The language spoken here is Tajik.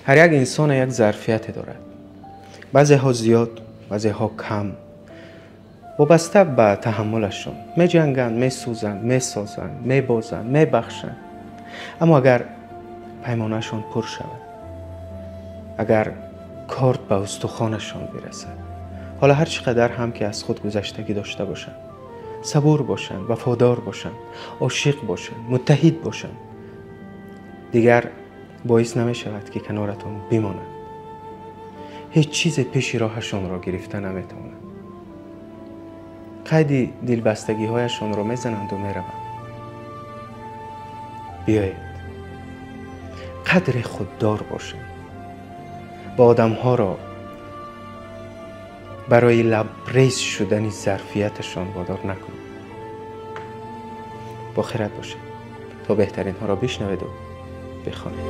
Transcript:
Ҳар як инсон як зарфияте дорад. Баъзеҳо зиёд, баъзеҳо кам. Вобаста ба таҳаммулашон меҷанганд, месӯзанд, месозанд, мебозанд, мебахшанд. Аммо агар паймонаашон пур шавад, агар корд ба устухонашон бирасад, ҳоло ҳар чӣ қадар ҳам ки аз худ гузаштагӣ дошта бошанд, сабур бошанд, вафодор бошанд, ошиқ бошанд, муттаҳид бошанд, дигар боис намешавад ки каноратон бимонанд. Ҳеҷ чизе пеши роҳашонро гирифта наметавонад. Қайди дилбастагиҳояшонро мезананду мераванд. Биёед қадре худдор бошем ва одамҳоро барои лабрез шудани зарфияташон водор накунем. Бо хирад бошед то беҳтаринҳоро бишнаведу бихонед.